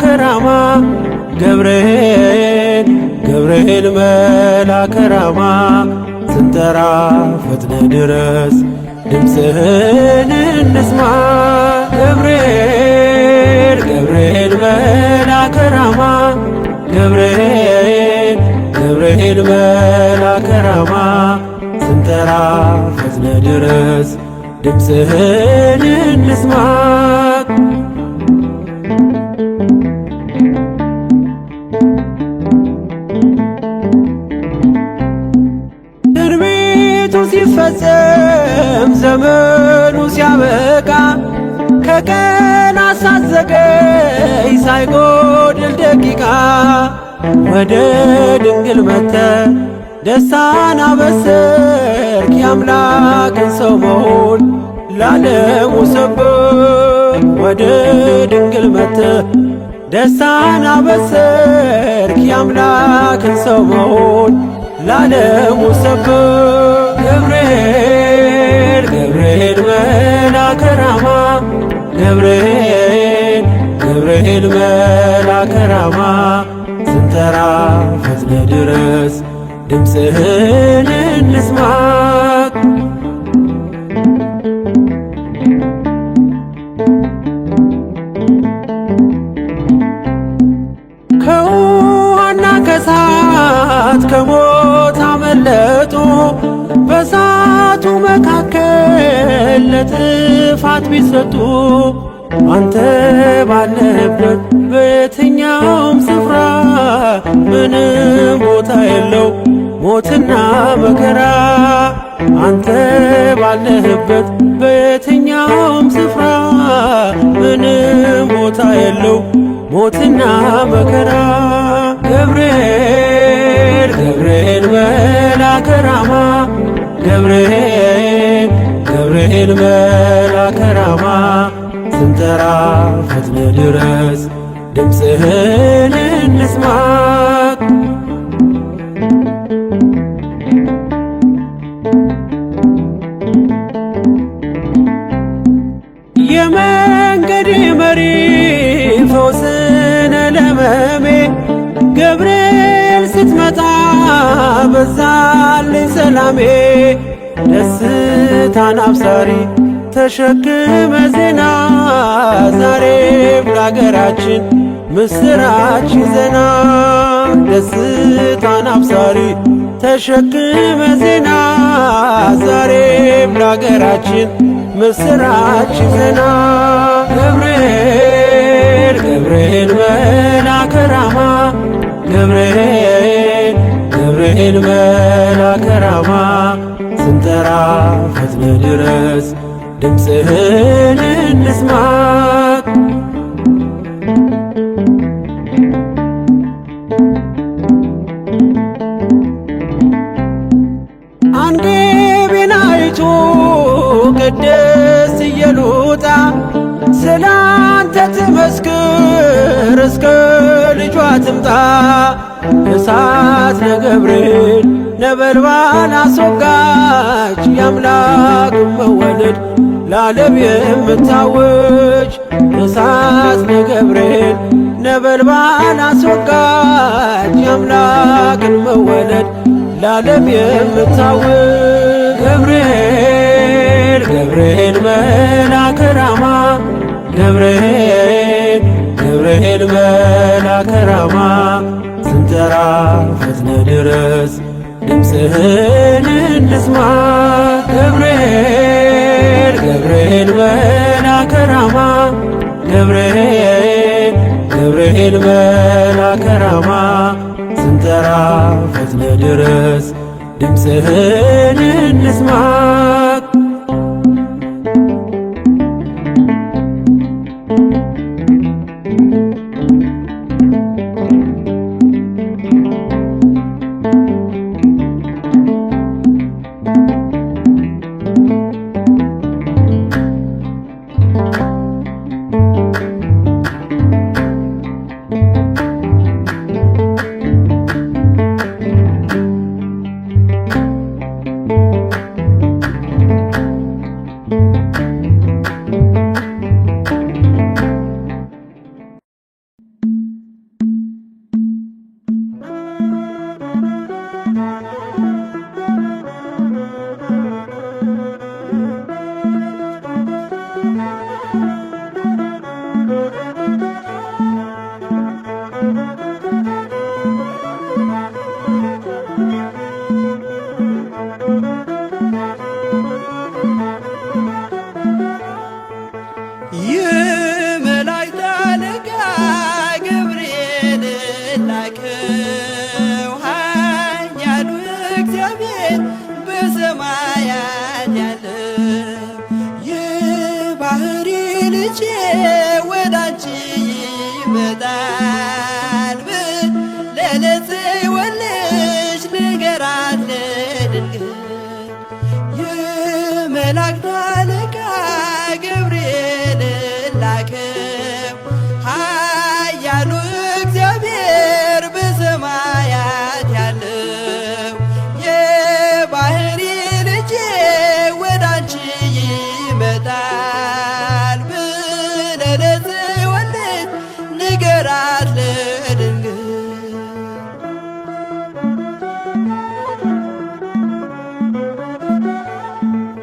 መልአከ ራማ ገብርኤል ገብርኤል መልአከ ራማ ስንጠራ ፈጥነ ድረስ ድምፅህን እንስማ። ገብርኤል ገብርኤል መልአከ ራማ ገብርኤል ገብርኤል መልአከ ራማ ስንጠራ ፈጥነ ድረስ ድምፅህን እንስማ። ትንቢቱ ሲፈጸም ዘመኑ ሲያበቃ ከቀናት ሳትዘገይ ሳይጎድል ደቂቃ ወደ ድንግል መጥተ ደስታን አበሰርክ የአምላክን ሰው መሆን ለዓለሙ ሰበክ። ወደ ድንግል መጥተ ደስታን አበሰርክ የአምላክን ሰው መሆን ለዓለሙ ሰበክ። ገብርኤል ገብርኤል መልአከ ራማ ገብርኤል ገብርኤል መልአከ ራማ ስንጠራ ፈጥነ ድረስ ድምፅህን እንስማ። ከውሃና ከእሳት ከሞት አመለጡ በእሳቱ መካከል ለጥፋት ቢሰጡ አንተ ባለህበት በየትኛውም ስፍራ ምንም ቦታ የለው ሞትና መከራ። አንተ ባለህበት በየትኛውም ስፍራ ምንም ቦታ የለው ሞትና መከራ። ገብርኤል ገብርኤል መልአከ ራማ ገብርኤል ገብርኤል መልአከ ራማ ስንጠራ ፈጥነ ድረስ ድምፅህን እንስማ። የመንገድ መሪ ፈውስነ ለመሜ ገብርኤል ስትመጣ በዛልኝ ሰላሜ። ደስታን አብሳሪ ተሸክመ ዜና ዛሬም ለአገራችን ምስራች ይዘና። ደስታን አብሳሪ ተሸክመ ዜና ዛሬም ለአገራችን ምስራች ይዘና። ገብርኤል ገብርኤል መልአከ ራማ ገብርኤል ገብርኤል መልአከ ራማ ስንጠራ ፈጥነ ድረስ ድምፅህን እንስማ። አንጌቢናይቱ ቅድስት ኢየሉጣ ስላንተ ትመስክር እስከ ልጇ ትምጣ። እሳት ለገብርኤል ነበልባል አስወጋች የአምላክ መወለድ ለዓለም የምታውጅ። እሳት ለገብርኤል ነበልባል አስወጋች የአምላክን መወለድ ለዓለም የምታውጅ። ገብርኤል ገብርኤል መልአከ ራማ ገብርኤል ገብርኤል መልአከ ራማ ስንጠራ ፈጥነ ድረስ ድምፅህን እንስማ። ገብርኤል ገብርኤል መልአከ ራማ ገብርኤል ገብርኤል መልአከ ራማ ስንጠራ ፈጥነ ድረስ ድምፅህን እንስማ። እግዚአብሔር በሰማያት ያለው የባህሪ ልጄ ወዳንቺ ይመጣል ለለጽዮን ልጅ ንገራት ለድንግል የመላእክት አለቃ ገብርኤል ላከው ኃያሉ እግዚአብሔር በሰማያት ያለው የባህሪ ልጄ ወዳንቺ ይመጣል ብለህ ለጽዮን ልጅ ንገራት ለድንግል።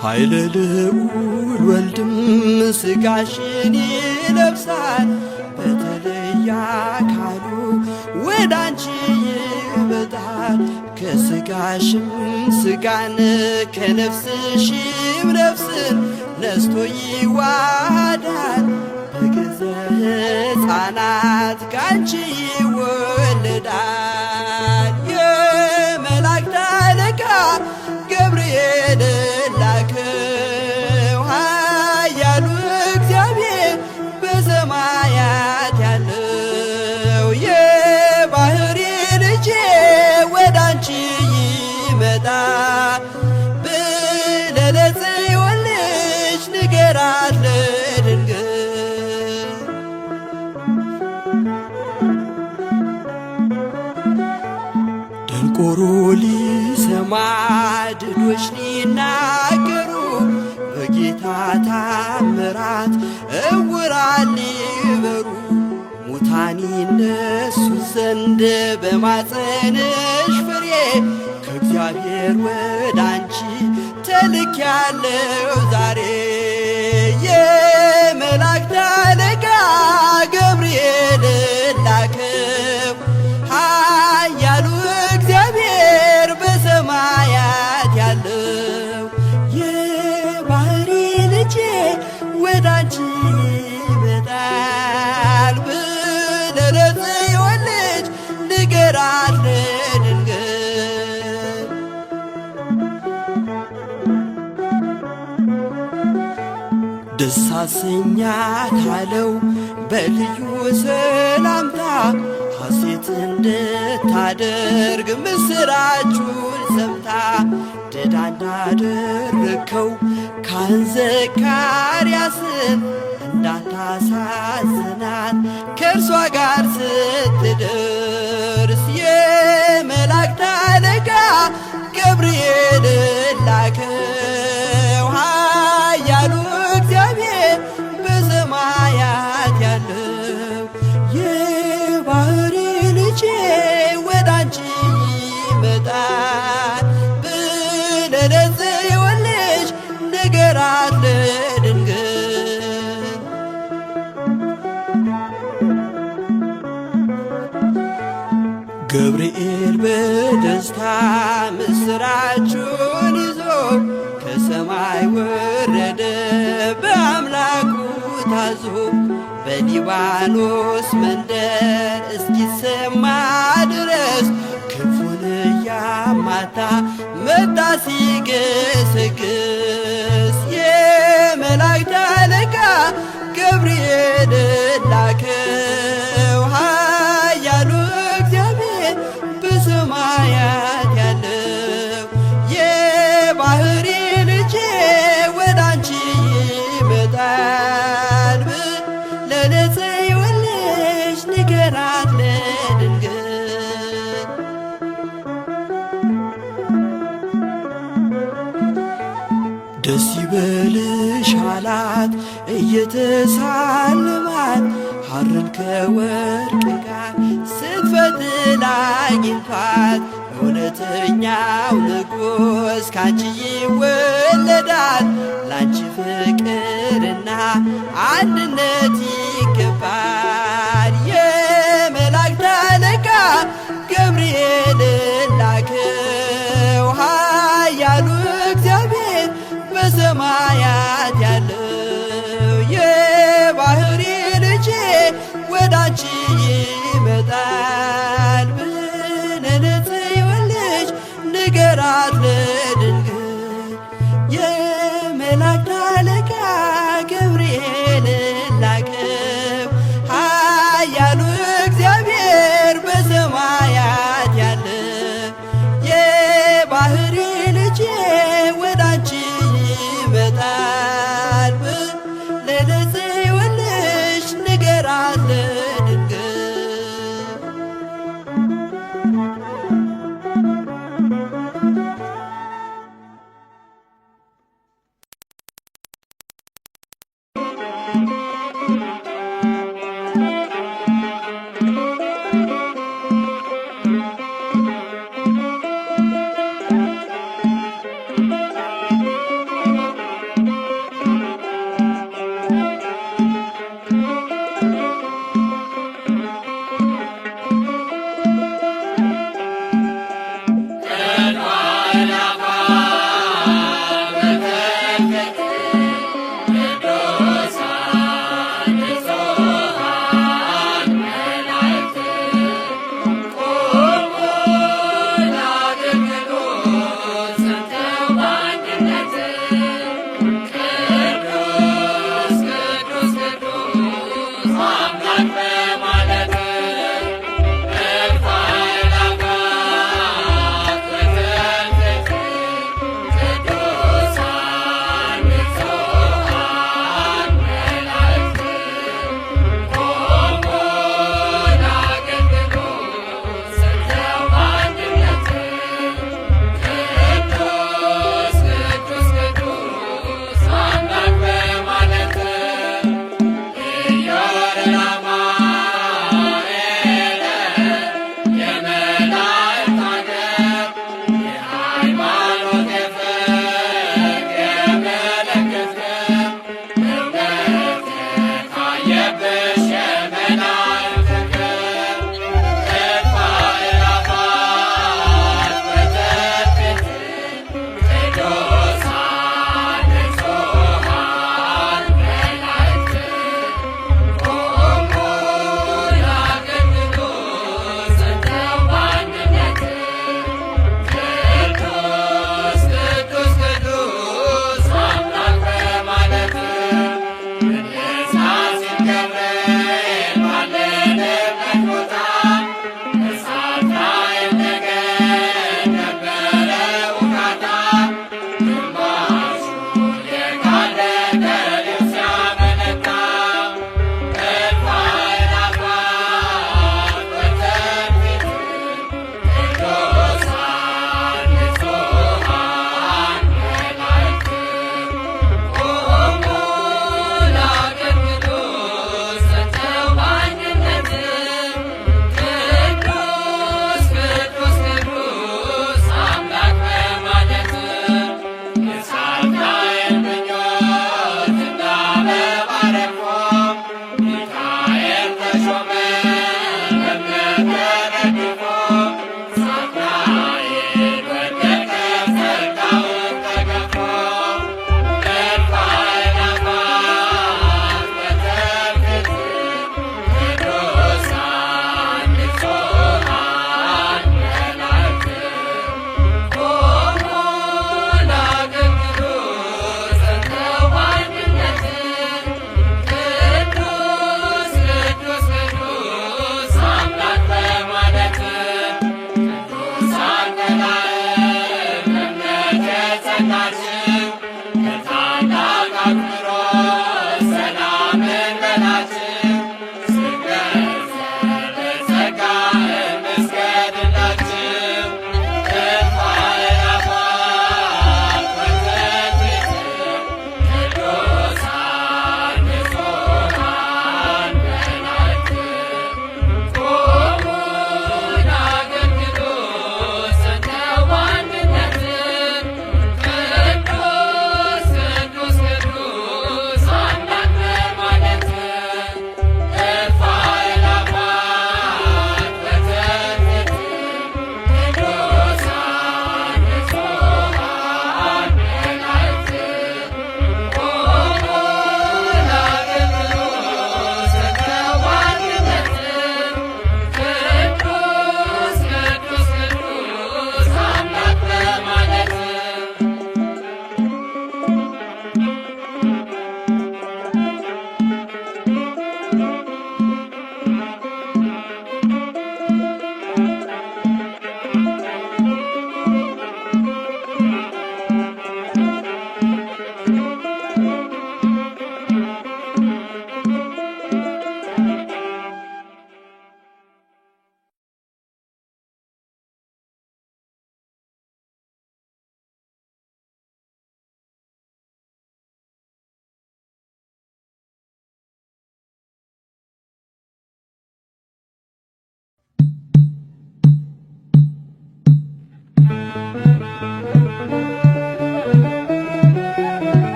ኃይለ ልዑል ወልድም ሥጋሽን ይለብሳል በተለየ አካሉ ወደ አንቺ ይመጣል። ከሥጋሽም ሥጋን ከነፍስሽም ነፍስን ነስቶ ይዋሃዳል። በገዘ ሕፃናት ካንቺ ይወለዳል። የመላእክት አለቃ ገብርኤል ላከው ኃያሉ እግዚአብሔር በሰማያት ያለው የባህሪ ልጄ ወደ አንቺ ይመጣል ብለህ ለጽዮን ልጅ ንገራት ለድንግል። ደንቆሮ ሊሰማ ድዶች ሊናገሩ በጌታ ታምራት እውራን ሊበሩ ሙታን ይነሱ ዘንድ በማፀንሽ ፍሬ ከእግዚአብሔር ወደ አንቺ ተልኬያለሁ ዛሬ። የመላእክት አለቃ ገብርኤል ላከው ኃያሉ እግዚአብሔር በሰማያት ያለው የባህሪ ልጄ ወደ አንቺ ይመጣል ብለህ ለጽዮን ልጅ ንገራት ለድንግል። ደስ አሰኛት አለው በልዩ ሰላምታ ሐሴት እንድታደርግ ምስራቹን ሰምታ ድዳ እንዳደረግከው ካህን ዘካርያስን እንዳታሳዝናት ከእርሷ ጋር ስትደርስ የመላእክት አለቃ ገብርኤል ላከው ኃያሉ እግዚአብሔር በሰማያት ያለው የባህሪ ልጄ ወደ አንቺ ይመጣል ብለህ ለጽዮን ልጅ ንገራት ለድንግል። ገብርኤል በደስታ ምስራቹን ይዞ ከሰማይ ወረደ በአምላኩ ታዞ በሊባኖስ መንደር እስኪሰማ ድረስ ክንፉን እያማታ መጣ ሲገሰግስ የመላእክት አለቃ ገብርኤል ላከው ኃያሉ እግዚአብሔር በሰማያት ያለው የባህሪ ልጄ ወደ አንቺ ይመጣል ብለህ ለጽዮን ልጅ ንገራት ለድንግል። ደስ ይበልሽ አላት እየተሳለማት ሐርን ከወርቅ ጋር ስትፈትል አግኝቷት እውነተኛው ንጉሥ ካንቺ ይወለዳል ላንቺ ፍቅርና አንድነት ይገባል። የመላእክት አለቃ ገብርኤል ላከው ኃያሉ እግዚአብሔር በሰማያት ያለው የባህሪ ልጄ ወደ አንቺ ይመጣል ብለህ ለጽዮን ልጅ ንገራት። ቅዱስ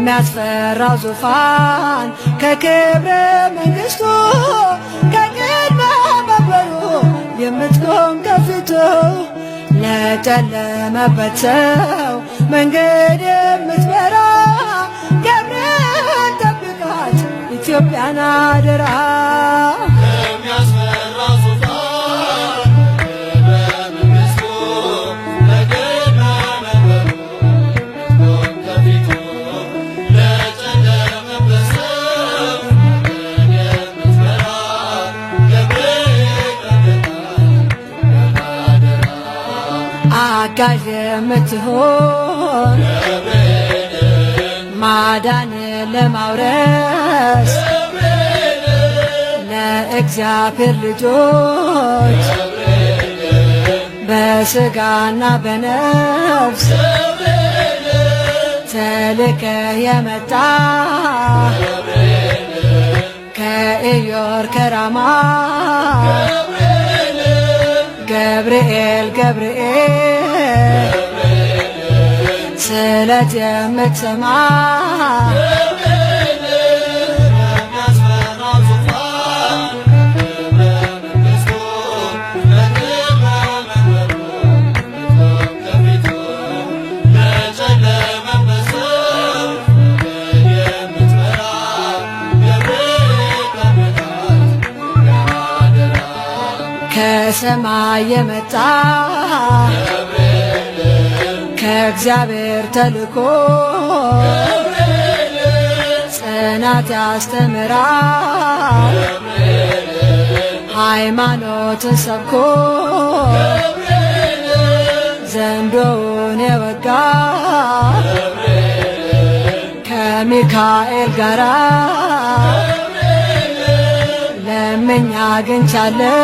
ከሚያስፈራው ዙፋን ከክብረ መንግስቱ ከቅድመ መንበሩ የምትቆም ከፊቱ ለጨለመበት ሰው መንገድ የምትበራ ገብርኤል ጠብቃት ኢትዮጵያን አደራ። አጋዥ የምትሆን ማዳን ለማውረስ ለእግዚአብሔር ልጆች በስጋና በነፍስ ተልከህ የመጣ ከኢዮር ከራማ ገብርኤል ገብርኤል ስለት የምትሰማ ከሰማይ የመጣ ከእግዚአብሔር ተልኮ ጽናት ያስተምራል ሃይማኖትን ሰብኮ ዘንዶውን የወጋ ከሚካኤል ጋራ ለምኛ አግኝቻለሁ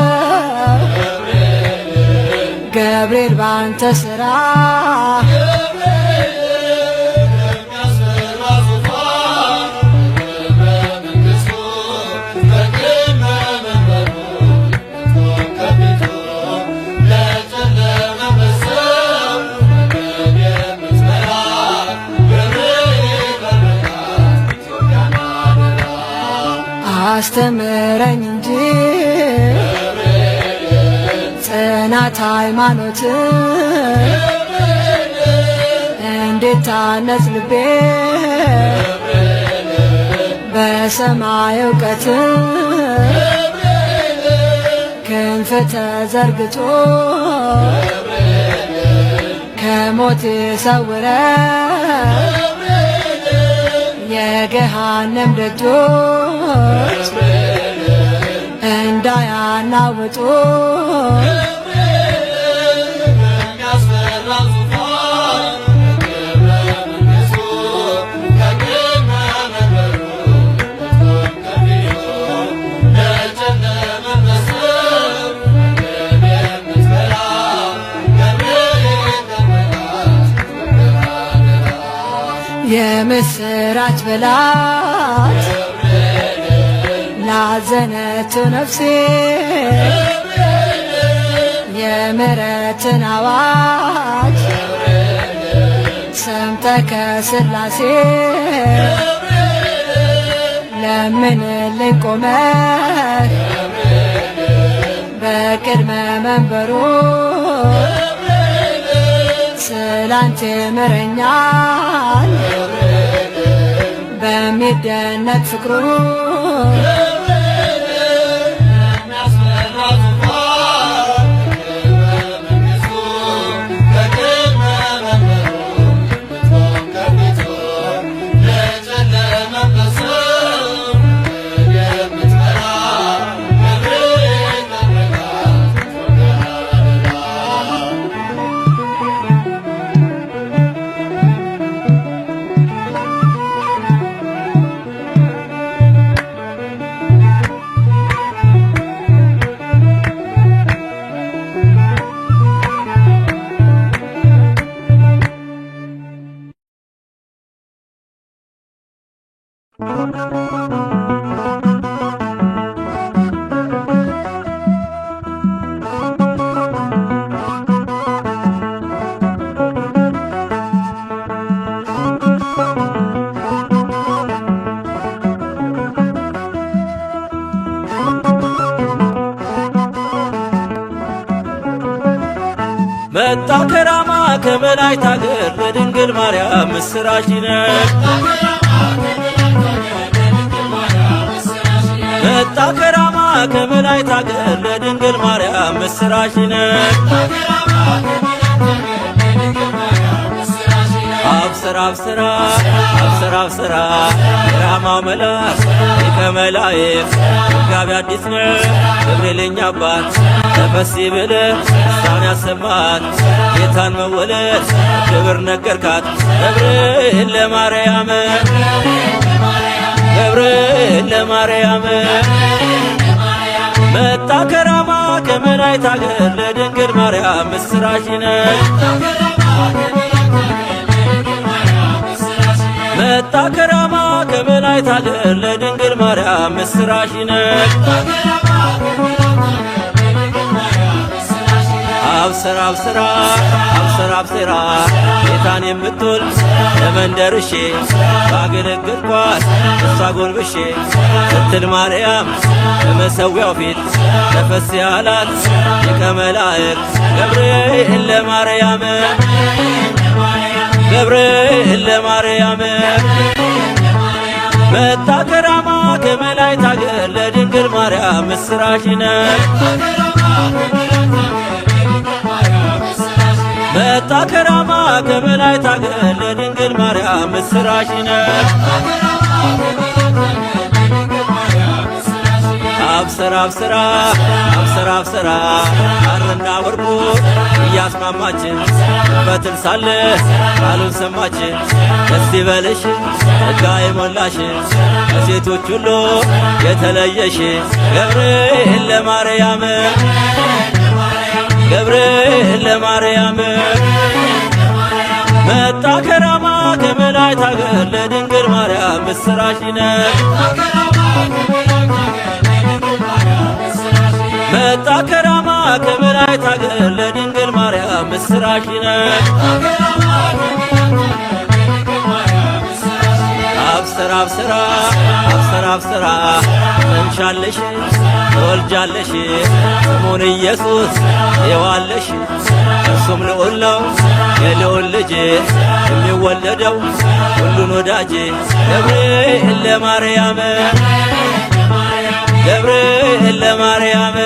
ገብርኤል ባንተ ስራ። አስተምረኝ እንጂ ጽናት ሃይማኖት እንዴት ታነጽ ልቤ በሰማይ እውቀት ክንፍ ተዘርግቶ ከሞት ሰውረ የገሃነም ደጆች እንዳያናውጡ የምስራች በላት ላዘነችው ነፍሴ የምሕረትን አዋጅ ሰምተህ ከሥላሴ ለምንልኝ ቆመህ በቅድመ መንበሩ ስላንተ ምረኛል በሚደነቅ ፍቅሩ። መጣ ከራማ ከመላእክት አገር ለድንግል ማርያም ምስራች ሊነግር። መጣ ከራማ ከመላእክት አገር ለድንግል ማርያም ምስራች ሊነግር። አብስራ አብስራ አብስራ አብስራ የራማው መልአክ ሊቀ መላእክት መጋቢ አዲስ ነው ገብርኤል የኛ አባት ተፈሲ ብለህ ደስታን ያሰማት ጌታን መወለድ ክብር ነገርካት። ገብርኤል ለማርያም ገብርኤል ለማርያም መጣ ከራማ ከመላእክት አገር ለድንግል ማርያም ምስራች ሊነግር። መጣ ከራማ ከመላእክት አገር ለድንግል ማርያም ምስራች ሊነግር። አብስራ አብስራ አብስራ አብስራ ጌታን የምትወልድ ለመንደርሼ ባገለገልኳት እሷ ጎንብሼ ስትል ማርያም በመሠዊያው ፊት ተፈሥሒ አላት ሊቀ መላእክት ገብርኤል ለማርያም ገብርኤል ለማርያም መጣ ከራማ ከመላእክት አገር ለድንግል ማርያም ምስራች ሊነግር። መጣ ከራማ ከመላእክት አገር ለድንግል ማርያም ምስራች ሊነግር። አብስራ አብስራ አብስራ አብስራ ሐርና ወርቁ እያስማማች በትል ሳለ ቃሉን ሰማች። ደስ ይበልሽ ጸጋ የሞላሽ ከሴቶች ሁሉ የተለየሽ ገብርኤል ለማርያም ገብርኤል ለማርያም መጣ ከራማ ከመላእክት አገር ለድንግል ማርያም ምስራች ሊነግር። መጣ ከራማ ከመላእክት አገር ለድንግል ማርያም ምስራች ሊነግር። አብስራ አብስራ አብስራ አብስራ ትጸንሻለሽ ትወልጃለሽ ስሙን ኢየሱስ ትይዋለሽ እርሱም ልዑል ነው የልዑል ልጅ የሚወለደው ሁሉን ወዳጅ ገብርኤል ለማርያም ገብርኤል ለማርያም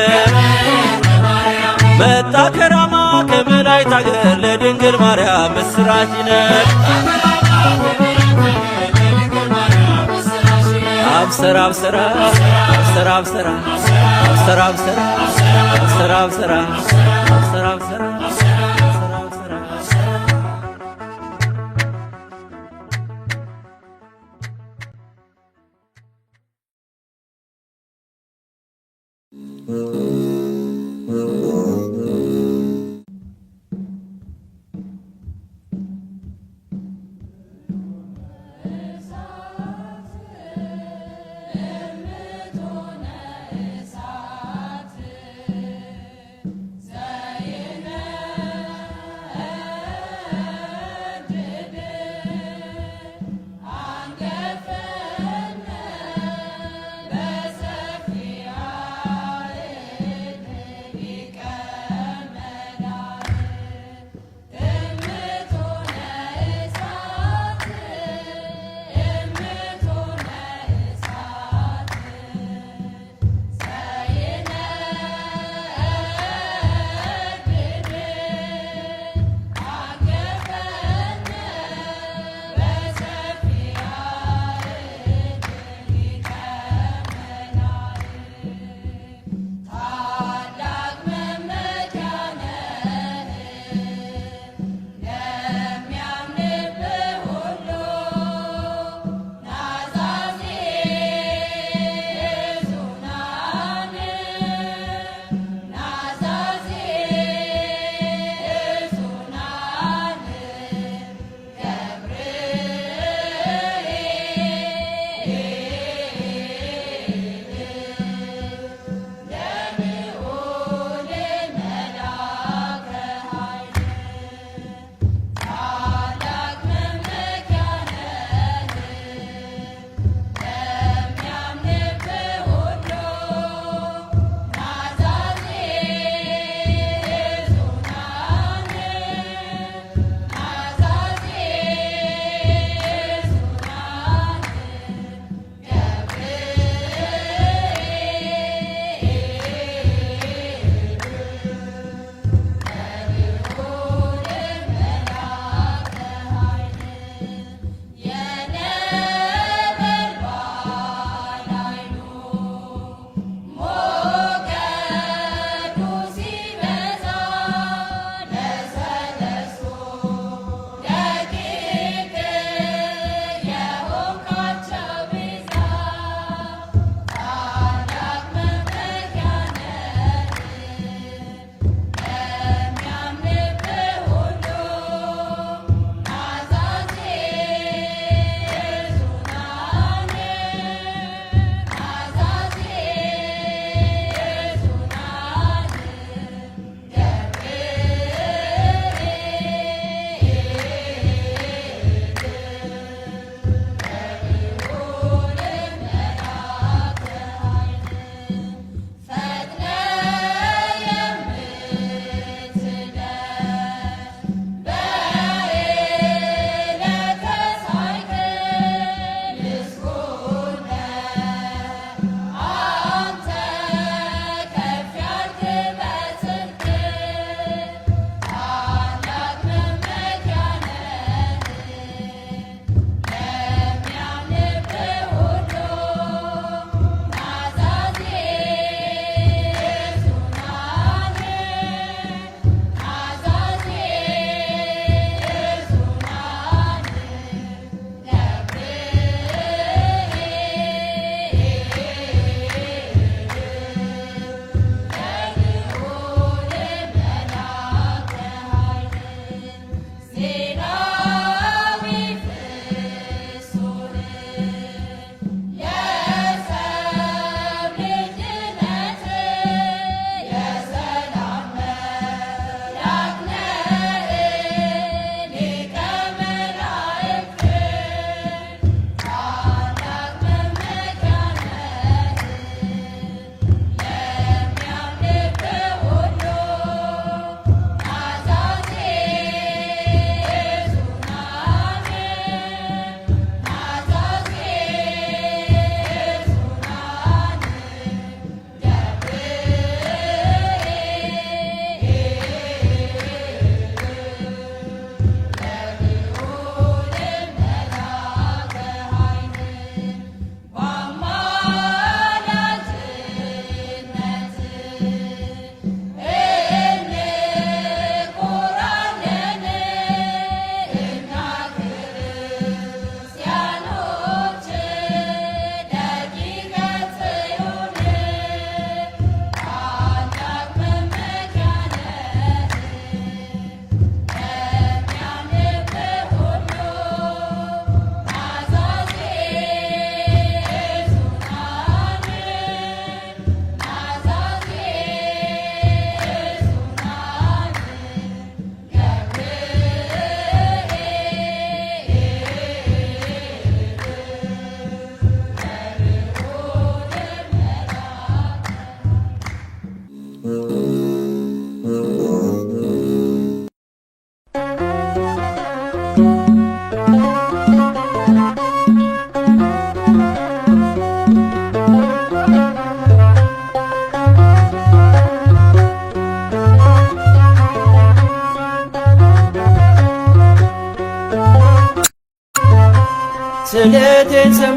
መጣ ከራማ ከመላእክት አገር ለድንግል ማርያም ምስራች ሊነግር። አብስራ አብስራ አብስራ አብስራ አብስራ አብስራ አብስራ አብስራ አብስራ አብስራ አብስራ። እምትሆነ እሳት ዘይነ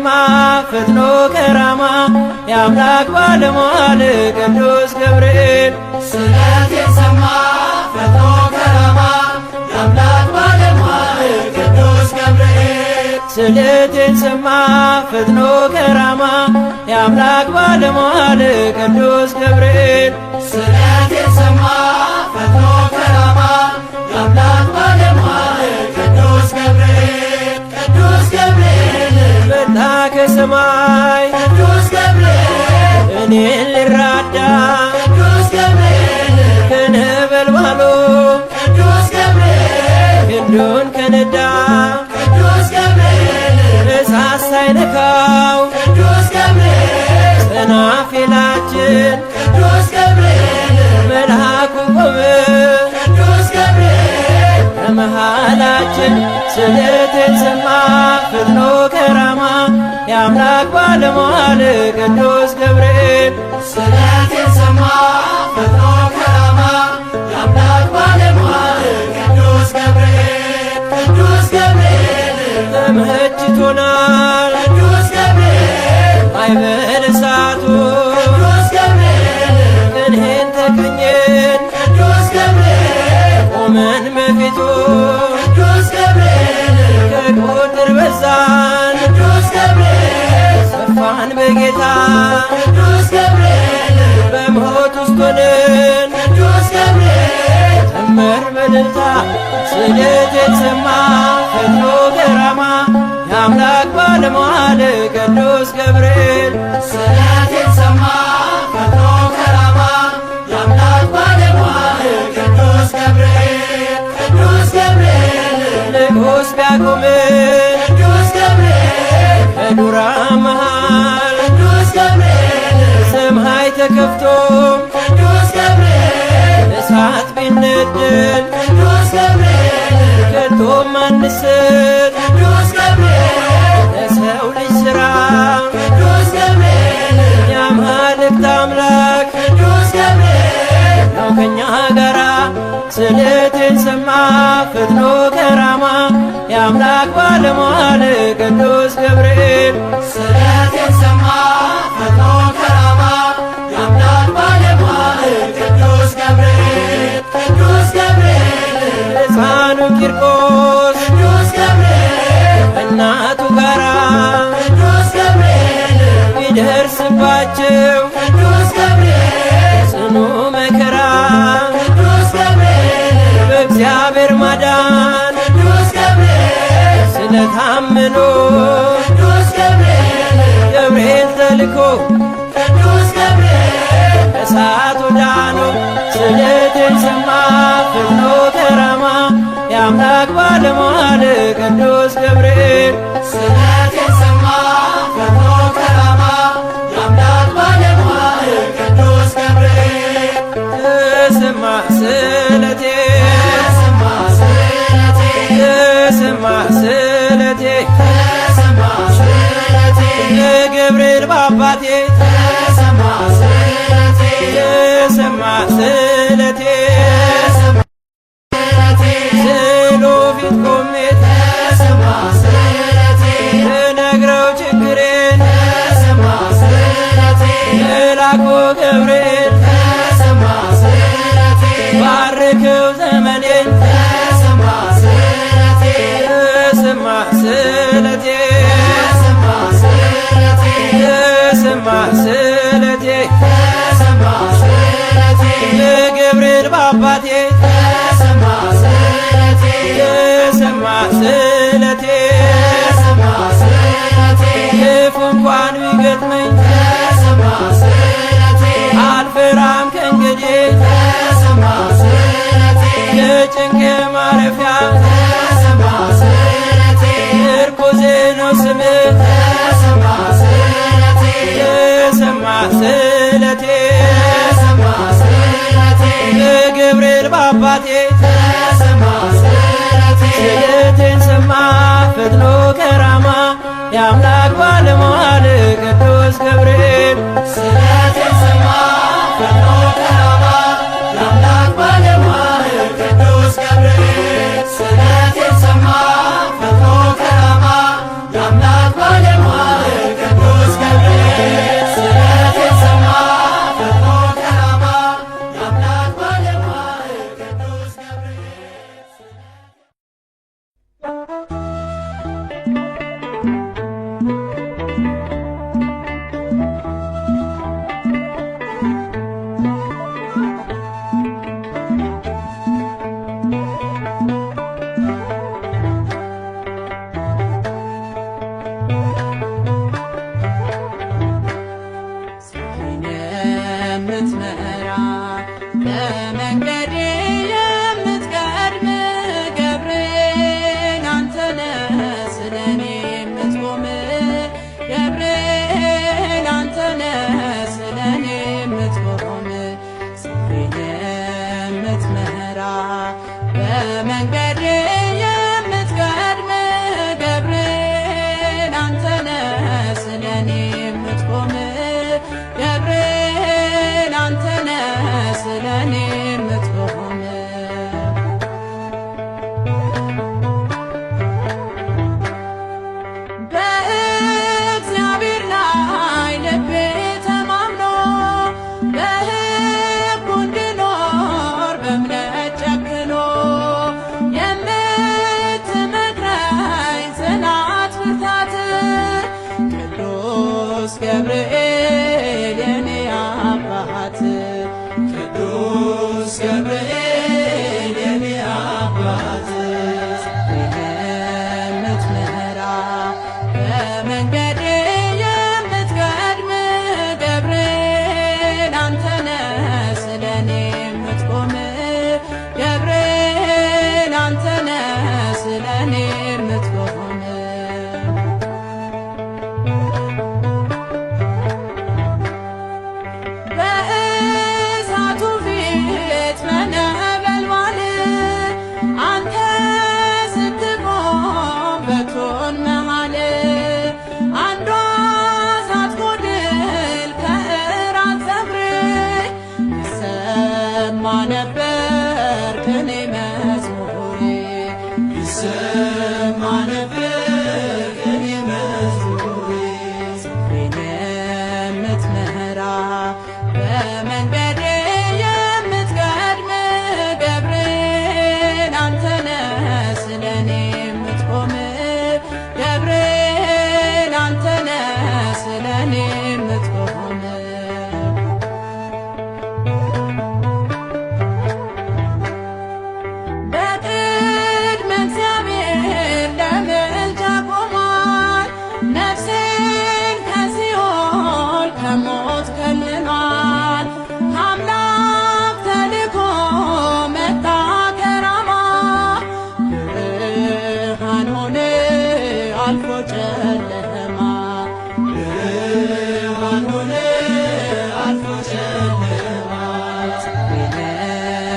ሰማ ፈጥኖ ከራማ የአምላክ ባለሟል ቅዱስ ገብርኤል። ስለቴን ሰማ ፈጥኖ ከራማ የአምላክ ባለሟል ቅዱስ ገብርኤል። ስለቴን ሰማ ፈጥኖ ከራማ የአምላክ ባለሟል ቅዱስ ገብርኤል። ስለቴን ሰማ ፈጥኖ ከራማ የአምላክ ባለሟል ቅዱስ ገብርኤል። ቅዱስ ገብርኤል መጣ ከሰማይ ቅዱስ ገብርኤል እኔን ሊራዳ ቅዱስ ገብርኤል ከነበልባሉ ቅዱስ ገብርኤል ክንዱን ከነዳ ቅዱስ ገብርኤል እሳት ሳይነካው ቅዱስ ገብርኤል ሰናፍላችን ቅዱስ ገብርኤል መልአኩ ቆመ ቅዱስ ገብርኤል ከመሃላችን። ስለቴን ሰማ ፈጥኖ ከራማ የአምላክ ባለሟል ቅዱስ ገብርኤል። ስለቴን ሰማ ፈጥኖ ከራማ የአምላክ ባለሟል ቅዱስ ገብርኤል። ቅዱስ ገብርኤል ተመችቶናል ቅዱስ ገብርኤል ማዕበል እሳቱ ቅዱስ ገብርኤል ቅኔን ተቀኘን ቅዱስ ገብርኤል ቆመን በፊቱ ቅዱስ ገብርኤል ከቁጥር በዛን ቅዱስ ገብርኤል ሰፋን በጌታ ቅዱስ ገብርኤል በሞት ውስጥ ሆነን ቅዱስ ገብርኤል ዘመር በእልልታ። ስለቴን ሰማ ፈጥኖ ከራማ የአምላክ ባለሟል ቅዱስ ገብርኤል። ስለቴን ሰማ ፈጥኖ ከራማ የአምላክ ባለሟል ቅዱስ ገብርኤል። ቅዱስ ገብርኤል ንጉሥ ቢያቆምን ቅዱስ ገብርኤል ከዱራ መሃል ቅዱስ ገብርኤል ሰማይ ተከፍቶ ቅዱስ ገብርኤል እሳት ቢነደድ ቅዱስ ገብርኤል ከቶም አንስት ቅዱስ ገብርኤል ለሰው ልጅ ሥራ ቅዱስ ገብርኤል የአማልክት አምላክ ቅዱስ ገብርኤል ነው ከኛ ጋራ። ስለቴን ሰማ ፈጥኖ ከራማ የአምላክ ባለሟል ቅዱስ ገብርኤል። ስለቴን ሰማ ፈጥኖ ከራማ የአምላክ ባለሟል ቅዱስ ገብርኤል። ቅዱስ ገብርኤል ሕፃኑ ቂርቆስ ቅዱስ ገብርኤል እናቱ ጋራ ቅዱስ ገብርኤል ቢደርስባቸው ቅዱስ ገብርኤል ጽኑ መከራ ቅዱስ ገብርኤል በእግዚአብሔር ማዳን ቅዱስ ገብርኤል ስለታመኑ ቅዱስ ገብርኤል ገብርኤል ተልኮ ቅዱስ ገብርኤል ከእሳቱ ዳኑ። ስለቴን ሰማ ፈጥኖ ከራማ የአምላክ ባለሟል ቅዱስ ገብርኤል። ስለቴን ሰማ ፈጥኖ ከራማ የአምላክ ባለሟል ቅዱስ ገብርኤል። ተሰማ ስለቴ ተሰማ ስለቴ ተሰማ ስለቴ ተሰማ ስለቴ ለገብርኤል ባባቴ ተሰማ ስለቴ ተሰማ ስለቴ ተሰማ ስለቴ ስዕሉ ፊት ቆሜ ተሰማ ስለቴ ልነግረው ችግሬን ተሰማ ስለቴ መልአኩ ገብርኤል ተሰማ ስለቴ ባርከው ዘመኔን ተሰማ ስለቴ ተሰማ ስለቴ ተሰማ ስለቴ ተሰማ ስለቴ ተሰማ ስለቴ ለገብርኤል ባባቴ ተሰማ ስለቴ ተሰማ ስለቴ ተሰማ ስለቴ ክፉ እንኳን ቢገጥመኝ ተሰማ ስለቴ አልፈራም ከእንግዲህ ተሰማ ስለቴ የጭንቅ ማረፊያ ተሰማ ስለቴ ምርኩዜ ነው ስምህ ተሰማ ስለቴ ተሰማ ስለቴ ተሰማ ስለቴ ለገብርኤል ባባቴ ተሰማ ስለቴ ስለቴን ሰማ ፈጥኖ ከራማ የአምላክ ባለሟል ቅዱስ ስለኔ የምትቆም ገብርኤል አንተ ነህ ስለኔ የምትቆም። በእግዚአብሔር ላይ ልቤ ተማምኖ በሕጉ እንድኖር በእምነት ጨክኖ የምትመክረኝ ጽናት ብርታት ቅዱስ ገብርኤል የኔ አባት ቅዱስ ገብርኤል የኔ አባት የምትመራ በመንገዴ የምትቀድም ገብርኤል አንተ ነህ ስለኔ የምትቆም ገብርኤል አንተ ነህ ስለኔ የምትቆም። በእሳቱ ፊት በነበልባል አንተ ስትቆም በእቶን መሃል አንዷ ሳትጎድል ከእራት ፀጉሬ ይሰማ ነበር ቅኔ መዝሙሬ ይሰማ ነበር ቅኔ መዝሙሬ። ጽፌን የምትመራ በመንገዴ የምትቀድም ገብርኤል አንተ ነህ ስለኔ የምትቆም ገብርኤል አንተ ነህ ስለኔ የምትቆም። በቅድመ እግዚአብሔር ለምልጃ ቆሟል፣ ነፍሴን ከሲኦል ከሞት ከልሏል። አምላክ ተልኮ መጣ ከራማ ብርሃን ሆነ አልፎ ጨለማ ብርሃን ሆነ አልፎ ጨለማ።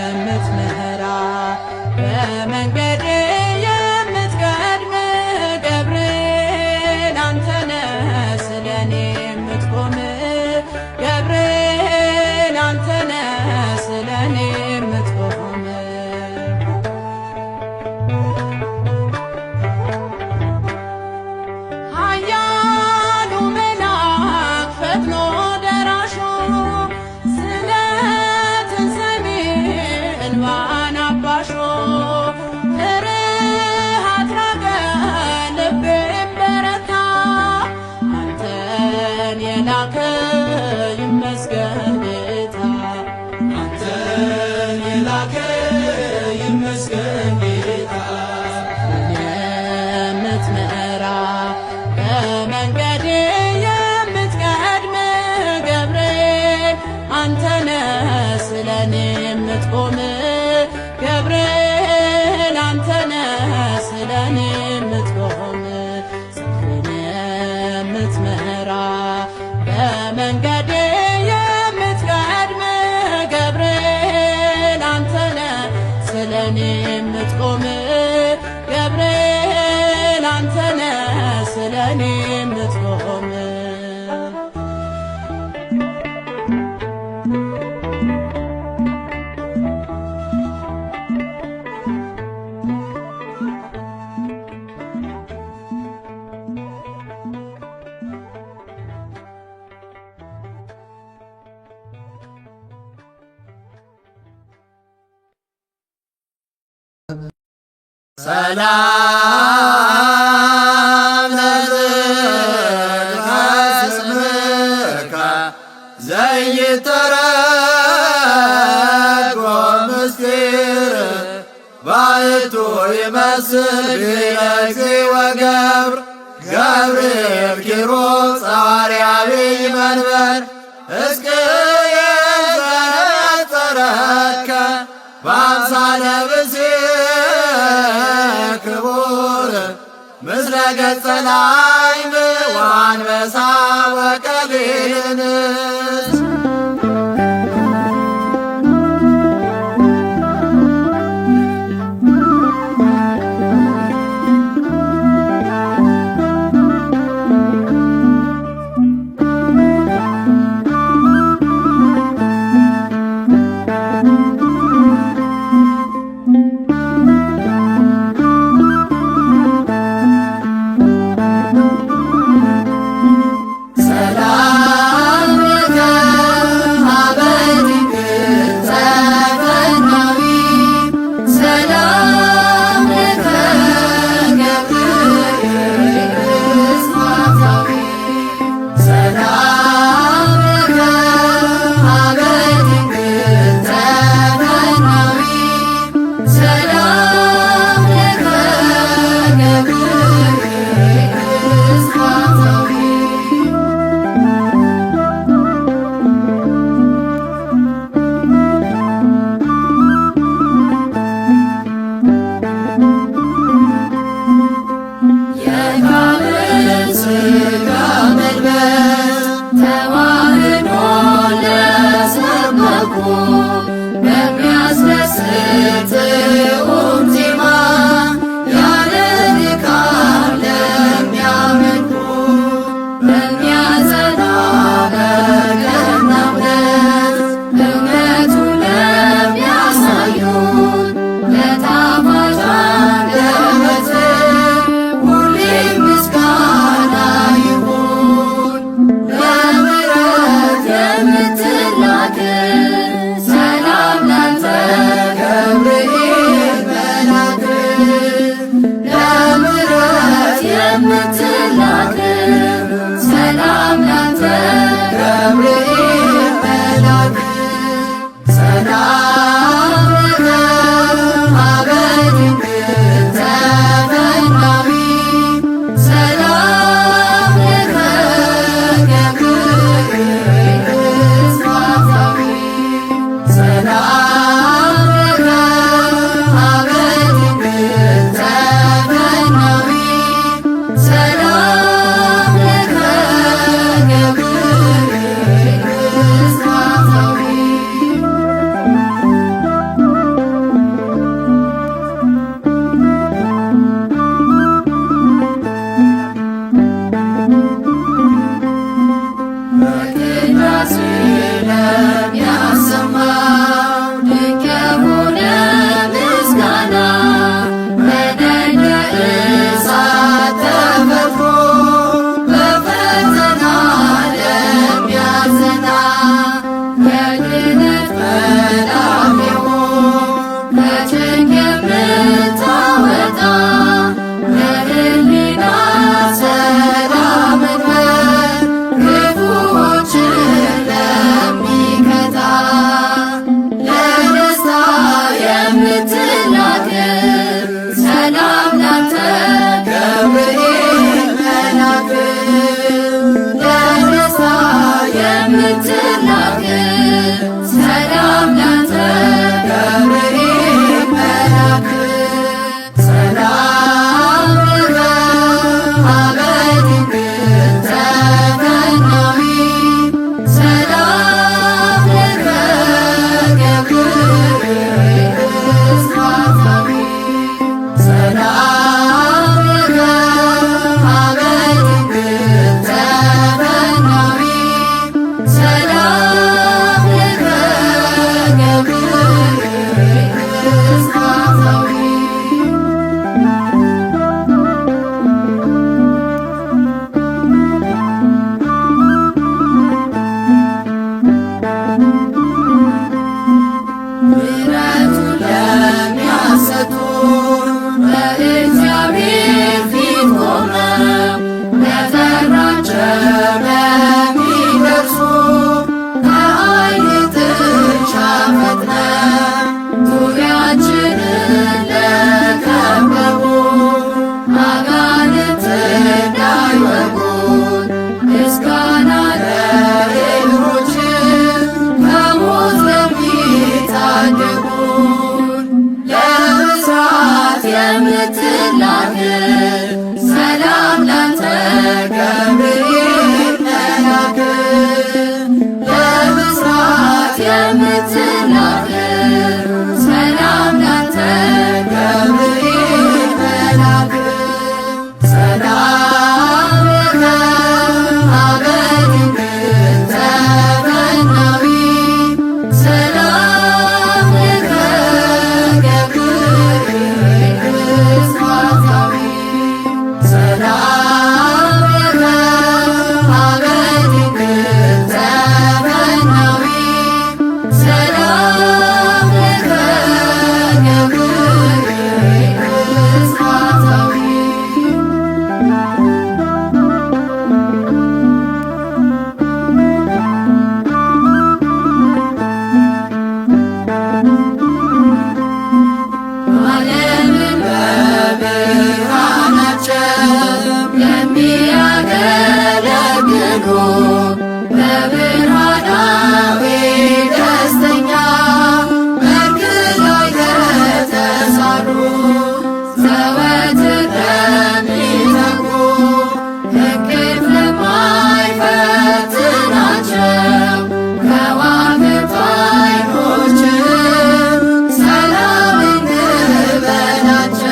የምትመራ በመንገዴ የምትቀድም ገብርኤል አንተ ነህ ስለኔ የምትቆም ገብርኤል አንተ ነህ ስለኔ የምትቆም። ኃያሉ መልአክ ፈጥኖ ደራሹ ስለትን ሰሚ እንባን አባሾ ፍርሃት ራቀ ልቤም በረታ አንተን የላከ ይመስገን ጌታ አንተን የላከ ይመስገን ጌታ። የምትመራ በመንገዴ የምትቀድም ገብርኤል አንተ ነህ ስለኔ የምትቆም ገብርኤል አንተ ነህ ስለኔ የምትቆም ጽፌን የምትመራ በመንገዴ የምትቀድም ገብርኤል አንተ ነህ ስለኔ የምትቆም ገብርኤል አንተ ነህ ስለኔ የምትቆም። ሰላም ለዝክረ ስምከ ዘይተረጎም ምስጢር ባሕቱ ይመስል ቢለግዚ ወገብር ገብርኤል ኪሩብ ጸዋርያዊ መንበር እስቅየል ዘነጸረከ በአምሳለ ብእሲ ክቡር ምስለ ገጸ ላይም ወአንበሳ ወቀሊል እንስት። ሁሉ በብርሃናዊ ደስተኛ መልክ ላይ ለተሳሉ ዘወትር ለሚተጉ እንቅልፍ ለማይፈትናቸው ከዋክብት ዓይኖች ሰላም እንበላቸው።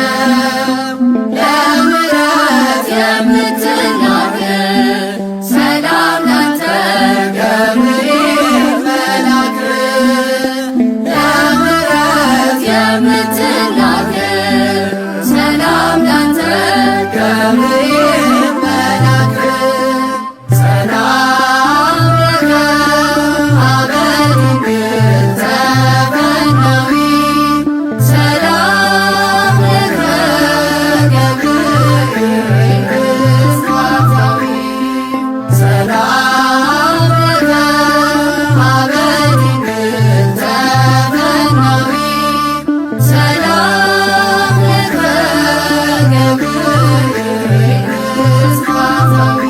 ለምሕረት የምትላክ ሰላም ላንተ ገብርኤል መልአክ፣ ለምሕረት የምትላክ ሰላም ላንተ ገብርኤል መልአክ። ሰላም ለከ ኀበ ድንግል ተፈናዊ፣ ሰላም ለከ ገብርኤል ብስራታዊ፣ ሰላም ለከ ኀበ ድንግል ተፈናዊ፣ ሰላም ለከ ገብርኤል ብስራታዊ።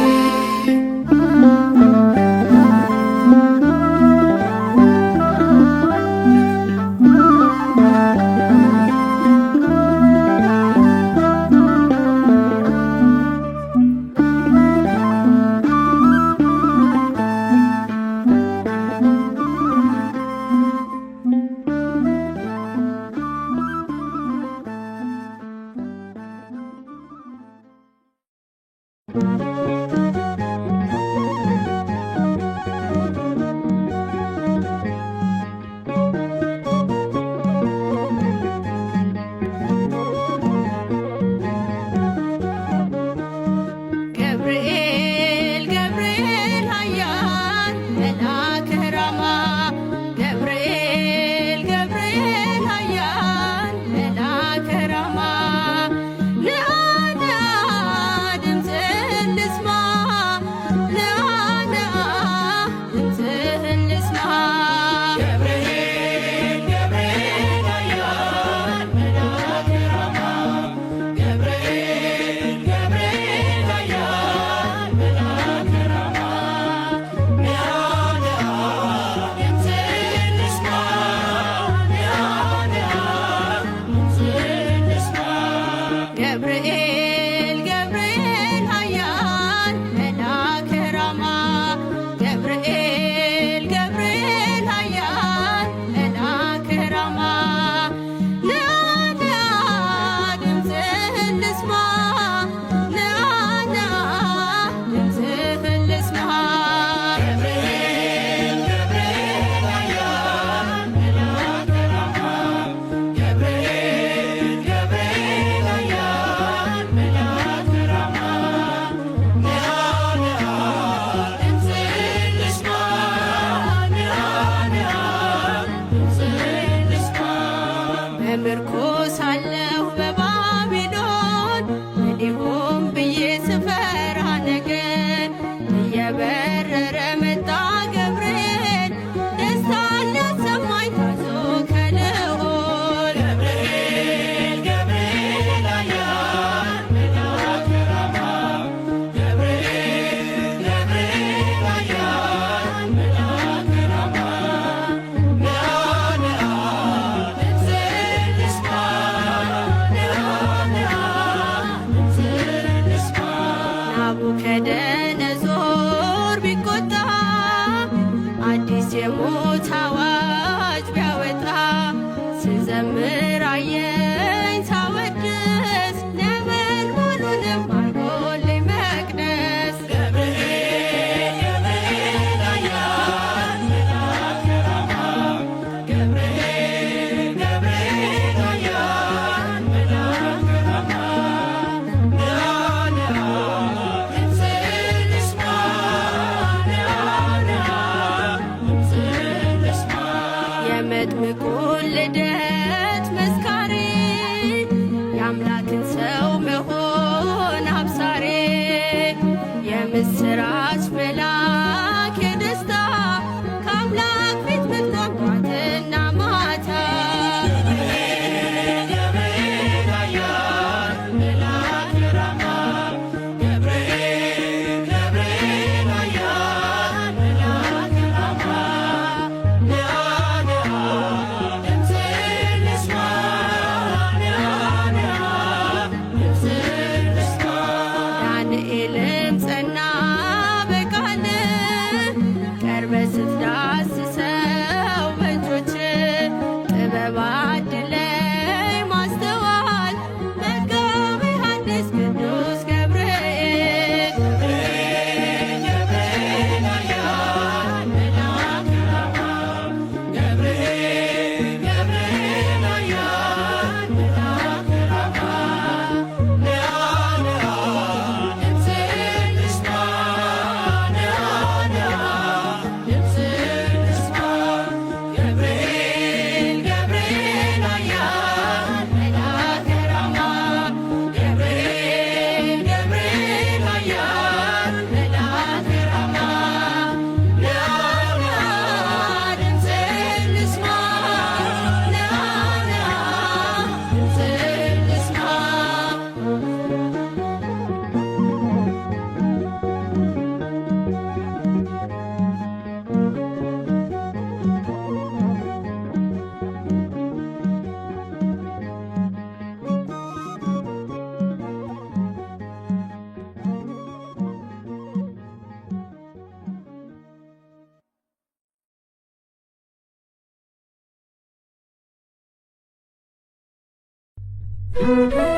ገብርኤል ገብርኤል ኃያል መልአከ ራማ፣ ገብርኤል ገብርኤል ኃያል መልአከ ራማ፣ ንዓ ንዓ ድምፅህን ልስማ፣ ንዓ ንዓ ድምፅህን ልስማ። ገብርኤል ገብርኤል ኃያል መልአከ ራማ፣ ገብርኤል ገብርኤል ኃያል መልአከ ራማ፣ ንዓ ንዓ ድምፅህን ልስማ፣ ንዓ ንዓ ድምፅህን ልስማ። ገብርኤል ገብርኤል ኃያል መልአከ ራማ፣ ገብርኤል ገብርኤል ኃያል መልአከ ራማ፣ ንዓ ንዓ ድምፅህን ልስማ፣ ንዓ ንዓ ድምፅህን ልስማ። ገብርኤል ገብርኤል ኃያል መልአከ ራማ፣ ገብርኤል ገብርኤል ኃያል መልአከ ራማ፣ ንዓ ንዓ ድምፅህን ልስማ፣ ንዓ ንዓ ድምፅህን ልስማ። በምርኮ ሳለሁ በባቢሎን ምን ይሆን ብዬ ስፈራ ነገን፣ እየበረረ መጣ ገብርኤል ደስታን ሊያሰማኝ ታዞ ከልዑል። ገብርኤል ገብርኤል ኃያል መልአከ ራማ፣ ገብርኤል ገብርኤል ኃያል መልአከ ራማ፣ ንዓ ንዓ ድምፅህን ልስማ፣ ንዓ ንዓ ድምፅህን ልስማ። ናቡከደነጾር ቢቆጣ አዲስ የሞት አዋጅ ቢያወጣ፣ ስዘምር አየኝ ሳወድስ ነበልባሉንም አርጎልኝ መቅደስ። ገብርኤል ገብርኤል ኃያል መልአከ ራማ፣ ገብርኤል ገብርኤል ኃያል መልአከ ራማ፣ ንዓ ንዓ ድምፅህን ልስማ፣ ንዓ ንዓ ድምፅህን ልስማ። የመጥምቁን ልደት መስካሪ፣ የአምላክን ሰው መሆን አብሳሪ፣ የምስራች መልአክ የደስታ ከአምላክ ፊት ምትቆም ጧትና ማታ። ገብርኤል ኃያል መልአከ ራማ፣ ገብርኤል ገብርኤል Yeah.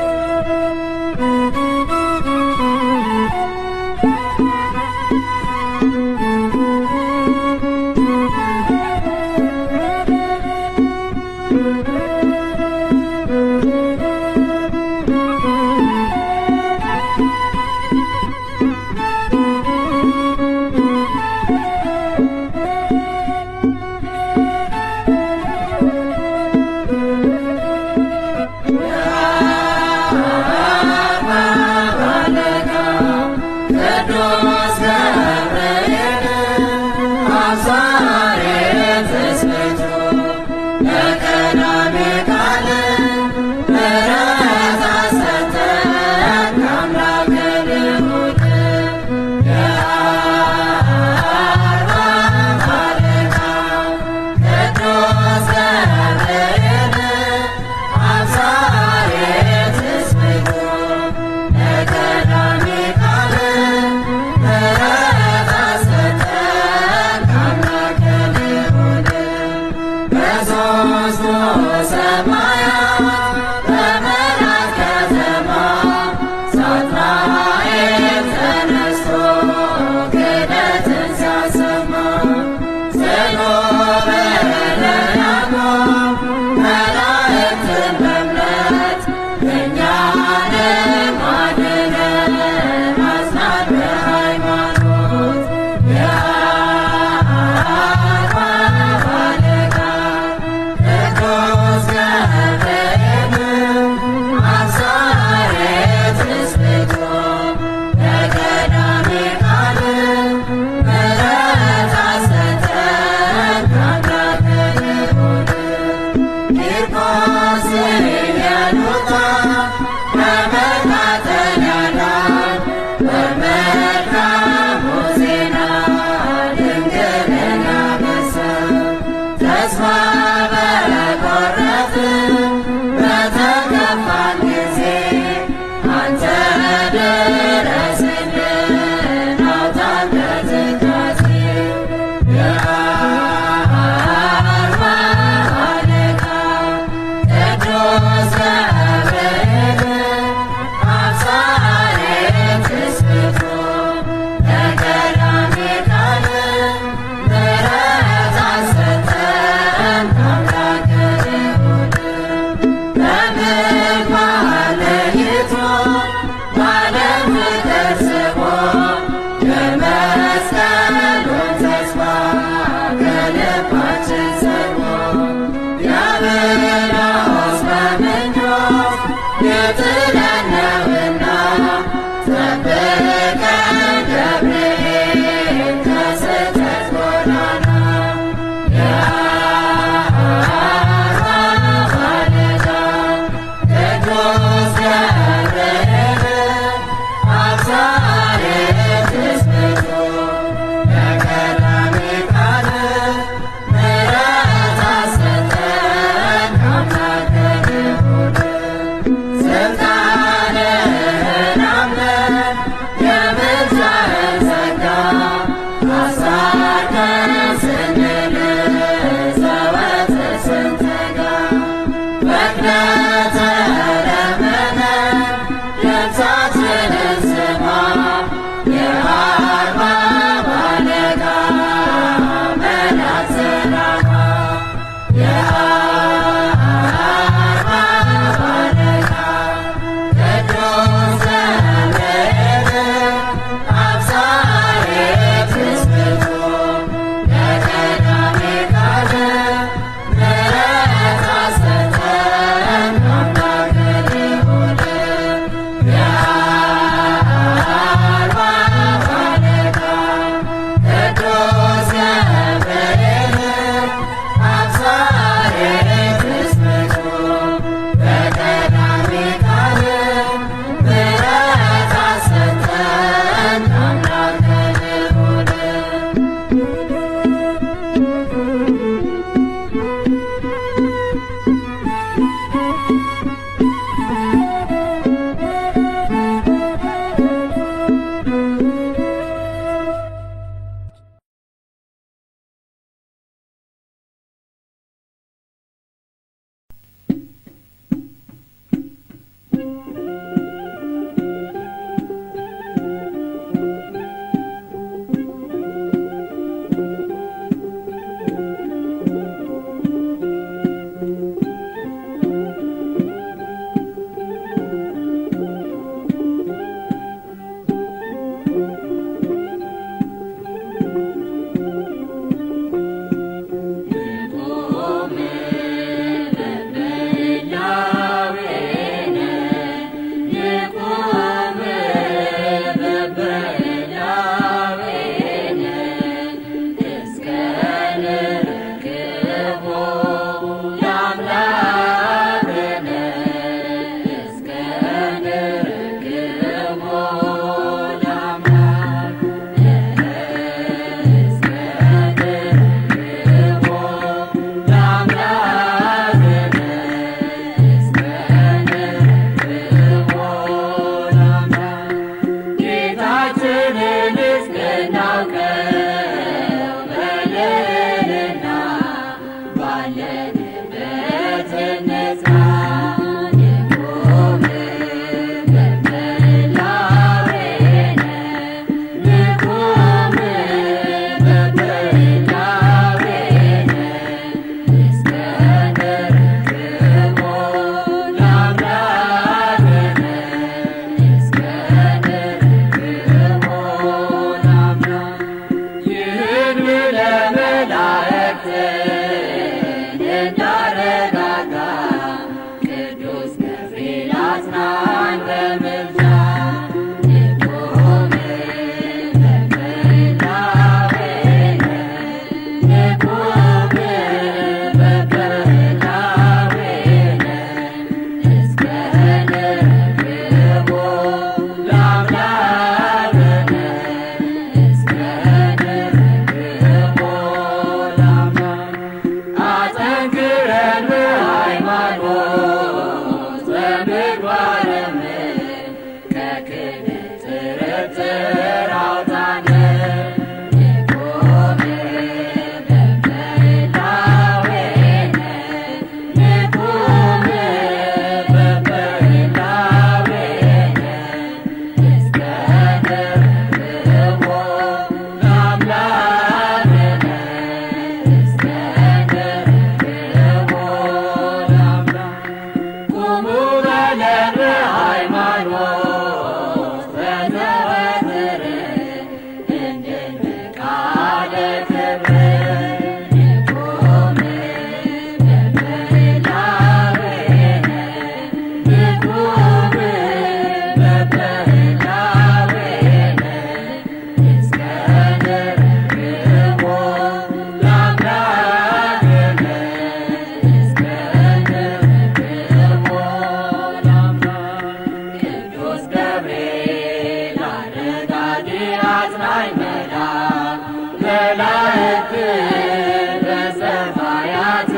በሰማያት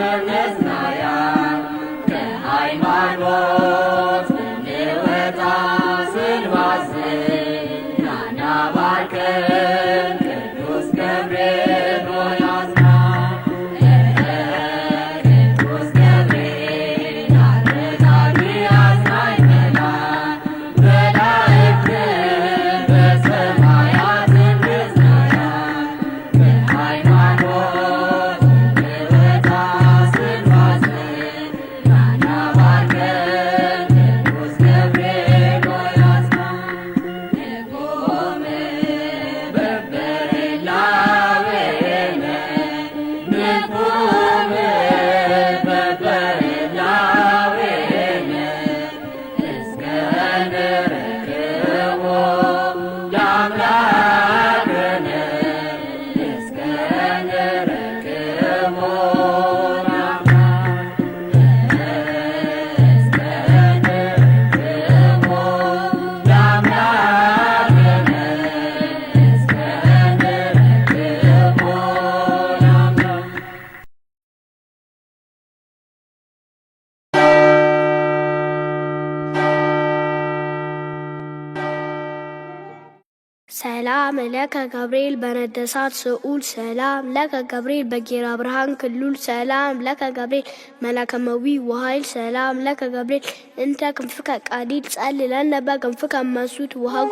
ሰላም ለከ ገብርኤል በነደ እሳት ስዑል፣ ሰላም ለከ ገብርኤል በጌራ ብርሃን ክሉል፣ ሰላም ለከ ገብርኤል መላከ መዊ ወኃይል፣ ሰላም ለከ ገብርኤል እንተ ክንፍከ ቀሊል፣ ጸልለነ በክንፍከ መንሱት ወሀጉ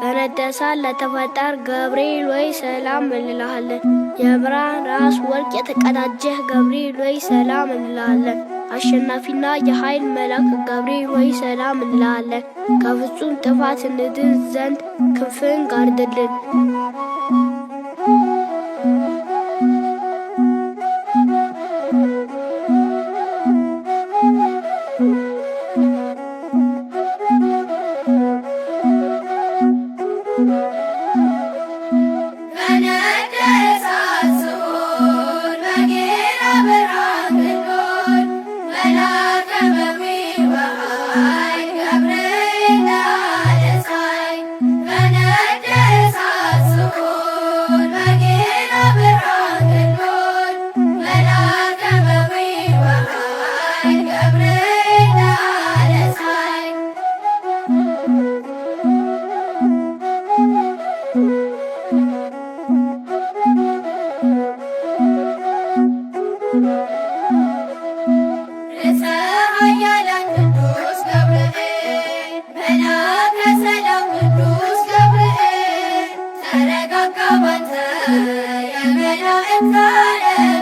በነደ እሳት ለተፈጠር ገብርኤል ወይ ሰላም እንልሃለን። የብርሃን ራስ ወርቅ የተቀዳጀህ ገብርኤል ወይ ሰላም እንልሃለን። አሸናፊና የኃይል መልአክ ገብርኤል ወይ ሰላም እንልሃለን። ከፍጹም ጥፋት እንድን ዘንድ ክንፍን ጋርድልን። በነደ እሳት ስዑል በጌራ ብርሃን ክሉል መላከ መዊዕ ወኃይል ገብርኤል ለፀሐይ። በነደ እሳት ስዑል በጌራ ብርሃን ክሉል መላከ መዊዕ ወኃይል ገብርኤል ለፀሐይ። ርእሰ ኃያላን ቅዱስ ገብርኤል መላከ ሰላም ቅዱስ ገብርኤል ተረጋጋ ባንተ የመላእክት አለቃ።